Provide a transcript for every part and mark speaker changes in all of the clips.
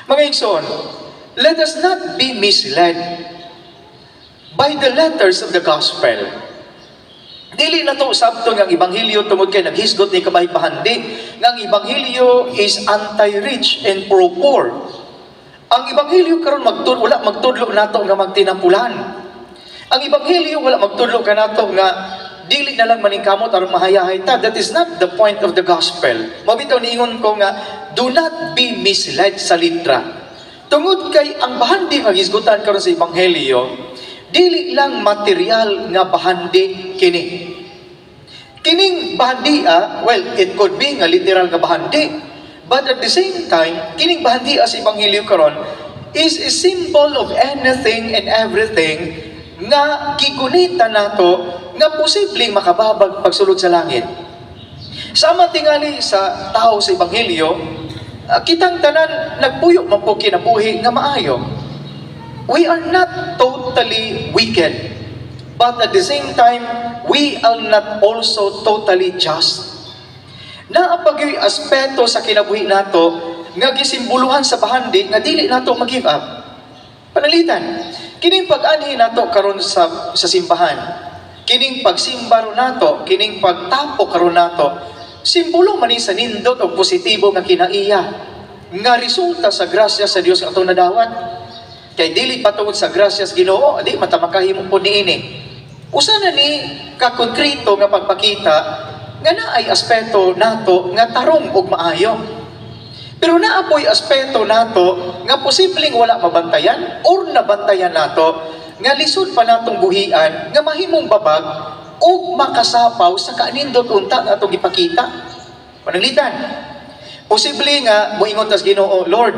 Speaker 1: Mga igsoon, let us not be misled by the letters of the gospel. Dili nato sabton nga ang Ebanghelyo, tungod kay naghisgot ni kabay bahandi, nga ang Ebanghelyo is anti-rich and pro-poor. Ang Ebanghelyo karon wala magtudlo nato nga magtinapulan. Ang Ebanghelyo wala magtudlo kanato nga dili na lang maningkamot aron mahayahay ta. That is not the point of the gospel. Mao bitaw niingon ko nga do not be misled sa litra. Tungod kay ang bahandi nga hisgutan karon sa Ebanghelyo, dili lang material nga bahandi kini. Kining bahandia, well, it could be nga literal nga bahandi. But at the same time, kining bahandia sa Ebanghelyo karon is a symbol of anything and everything nga gigunita nato nga posibleng makababag pagsulod sa langit. Sama tingali sa tao sa Ebanghelyo, kitang tanan nagpuyo man po kinabuhi nga maayo. We are not totally wicked, but at the same time, we are not also totally just. Naa pa gyoy aspeto sa kinabuhi nato nga gisimboluhan sa bahandi nga dili nato mag-give up. Pananglitan, kining pag-anhi nato karon sa simbahan, kining pagsimba ron nato, kining pagtapo karon nato, simbolo man ni sa nindot o positibo nga kinaiya nga resulta sa grasya sa Dios nga atong nadawat. Kay dili pa tungod sa grasya sa Ginoo, di man ta makahimo po niini. Usa na ni ka konkreto nga pagpakita nga naay aspeto nato nga tarong ug maayo. Pero naa po'y aspeto nato nga posibleng wala mabantayan or nabantayan nato nga lisod pa natong buhian nga mahimong babag ug makasapaw sa kanindot unta nga atong gipakita. Pananglitan, posible nga moingon tas Ginoo, "Lord,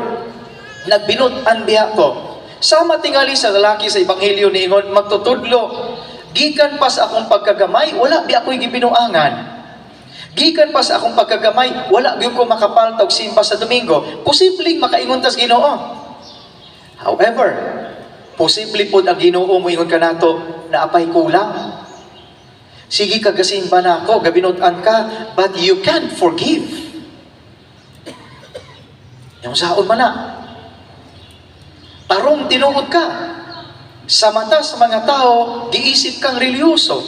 Speaker 1: nagbinud-an biya ko." Sama tingali sa lalaki sa Ebanghelyo, niingon, "Magtutudlo, gikan pa sa akong pagkagamay, wala bi ako'y gibinuangan. Gikan pa sa akong pagkagamay, wala gyud ko makapalta og simba sa Domingo." Posibleng makaingon tas Ginoo. However, posible pod ang Ginoo moingon kanato naa pay kulang. Sige ka gasimba nako, gabinud-an ka, but you can't forgive. Unsaon man na? Tarong tinuod ka. Sa mata sa mga tao, giisip kang relihiyoso.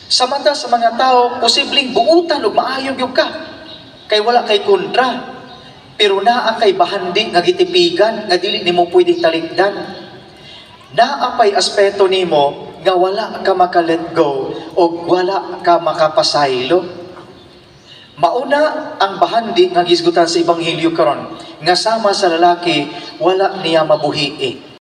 Speaker 1: Sa mata sa mga tao, posibleng buutan ug maayo gyud ka. Kay wala kay kontra. Pero naa kay bahandi nga gitipigan nga dili nimo pwedeng talikdan. Naa pay aspeto nimo nga wala ka maka-let go o wala ka makapasaylo. Mauna ang bahandi nga gisgutan sa Ebanghelyo karon nga sama sa lalaki, wala niya mabuhi.